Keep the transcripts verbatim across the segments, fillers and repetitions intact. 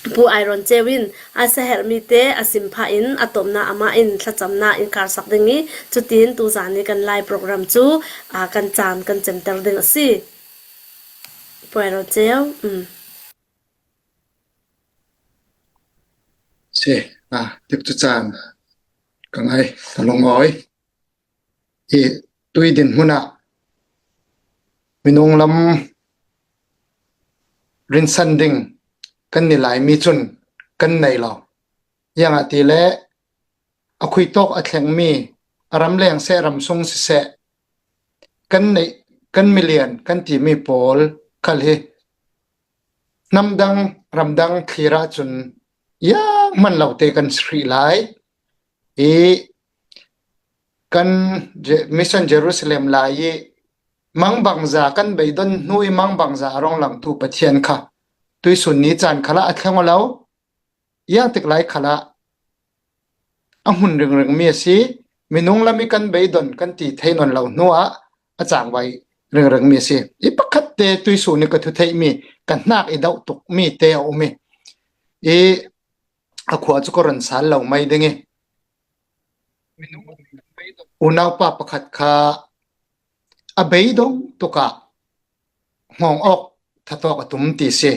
Pu Aaron Cheu in a saherh mite a sim phah in a tomna amah in thlacamna in karsak ding i, cutin tuzan i kan lai program cu, aa, kan caan kan cemter ding a si. Pu Aaron Cheu, um. Si, ah, tikcu caan ka ngai, ka lungawi. Hi tui dinhmun ah minung lam rinsan ding kan ni lai mi cun kan nei lo. Ziangahtile a khuitawk a thlengmi a ramleng seh, ramsung siseh, kan neih, kan milian kan timi pawl khal hi hnamdang, ramdang thlir ahcun zianghman lote kan si hrih lai. I kan Je-, Mission Jerusalem lai i mangbangza kan beidon hnu i mangbangza a rong langtu Pathian kha tuisun ni caan khalah a thleng aw lo, ziangtik lai khalah a hmun ringring mi a si. Minung lam i kan beidon kan ti thei nawn lo hnu ah a cangvai ringring mi a si. I pakhat te tuisun i ka thu theihmi, ka hnak i doh tuk mi te a um i, i a khua cu ka run sal lo mai ding i, unaupa pakhat kha a beidong tukah hngawng awk thatawk a tum ti si.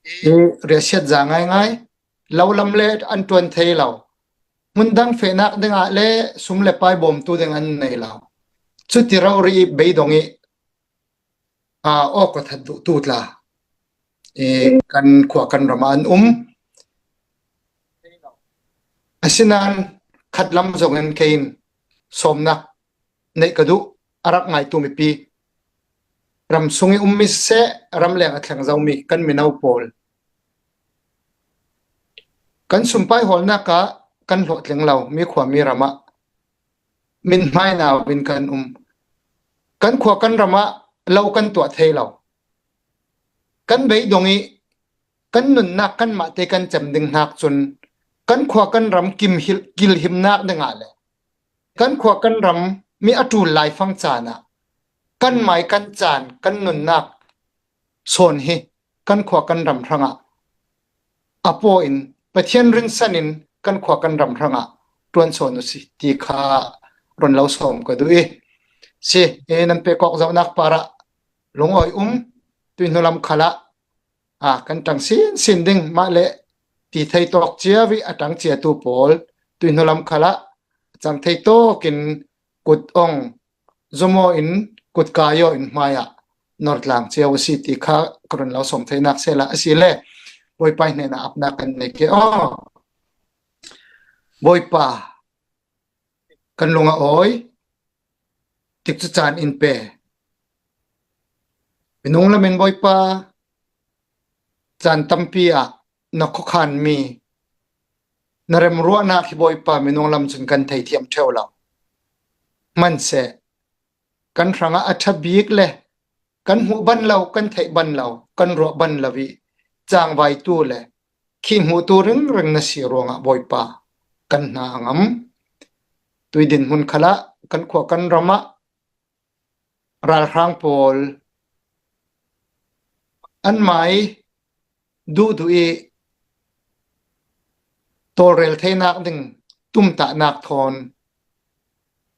I riahsiat za ngaingai, lo lam le an ṭuan thei lo, hmun dang fehnak dingah le sum le pai bawmtu ding an nei lo. Cuti rori i beidong i, aa, awk a that duhtu tla i kan khua kan ram ah an um. Asinain khat lam zongin kei in sawmnak neih ka duh, a rak ngaitu mipi, ramsung i ummi siseh, ramleng a thleng zomi kan mino pawl, kan sumpai hawlnak ah kan hlawhtling lo, mi khua mi ram ah min hmaina in kan um. Kan khua kan ram ah lo kan tuah thei lo. Kan beidong i kan nunnak kanmah te kan cem ding hnak cun kan khua kan ram kim hil-, kilhimnak dingah le kan khua kan ram mi a ṭul laifang caan ah kan mai kan caan, kan nunnak sawn hi kan khua kan ram hrangah a paw in Pathian rinsan in kan khua kan ram hrangah ṭuan sawn u si ti kha run lo sawm ka duh i, si, e, nan pek awk zohnak parah lungawi um. Tuihnu lam khalah, aa, kan ṭang sinsin ding, mah le ti thei tawk cio i a ṭang ciatu pawl tuihnu lam khalah a cang thei tawkin kut ong zumaw in, kut kai aw in hmaiah nor tlang cio a si ti kha ka run lo sawm theinak sehla, asile Bawipa hnenah apnak kan nei ke aw. Bawipa, kan lung a awi, tikcu caan in pe. Minung lam in Bawipa, caan tampi ah na khuakhanmi na remruahnak hi Bawipa minung lam cun kan thei thiam ṭheu lo. Hmanseh, kan hrangah a ṭha bik le kan hmuh ban lo, kan theih ban lo, kan ruah ban lo i cangvaitu le khihhmuhtu ringring na si ruangah Bawipa kan hna a ngam. Tui dinhmun khalah kan khua kan ram ah ralhrang pawl anmai duhduh i tawlrel theinak ding tumtahnak thawn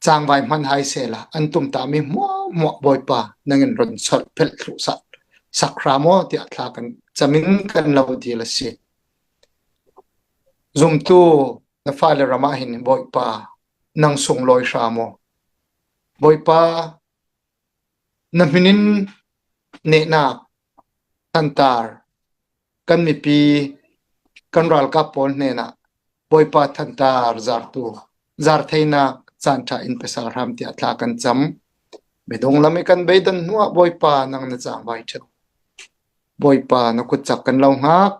cangvai hman hai sehla an tumtahmi hmuahhmuah Bawipa nangin run sawlh phelh thluh sak, sak hram aw tiah thla kan camin kan lo dil a si. Zumtu na fale ram ah hin Bawipa nang sunglawi hram aw. Bawipa, na hmin in nehnak thantar kan mipi, kan ralkap pawl hnenah Bawipa thantar zartu, zar theinak caan ṭha in pe sal hram tiah thla kan cam. Minung lam i kan beidon hnuah Bawipa nang na cangvai ṭheu. Bawipa na kutcak kan lo hngak,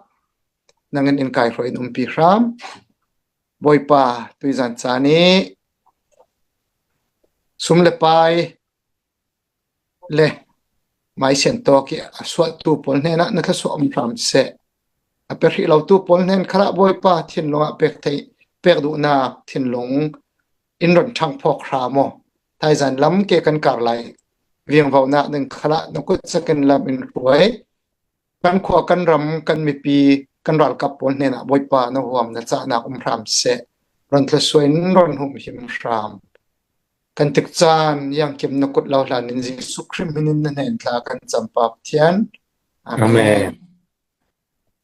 nangin in kaihruai in umpi hram. Bawipa, tuizan caan i sum le pai le maisian tawk i a suahtu pawl hnenah na thluasuah um hram seh. A pe hrih lotu pawl hnen khalah Bawipa thinlung ah pek thei, pek duhnak thinlung in run ṭhang phawk hram aw. Thaizan lam ke kan kar lai viangvonak ding khalah na kutcak in lam in hruai. Kan khua, kan ram, kan mipi, kan ralkap pawl hnenah Bawipa na huam na cahnak um hram seh. Ron thlasuai in ron humhim hram. Kan tikcaan, iangkim na kut lo hlan in Jesuh Khrih hmin in na hnen thla kan cam Pa Pathian. Amen.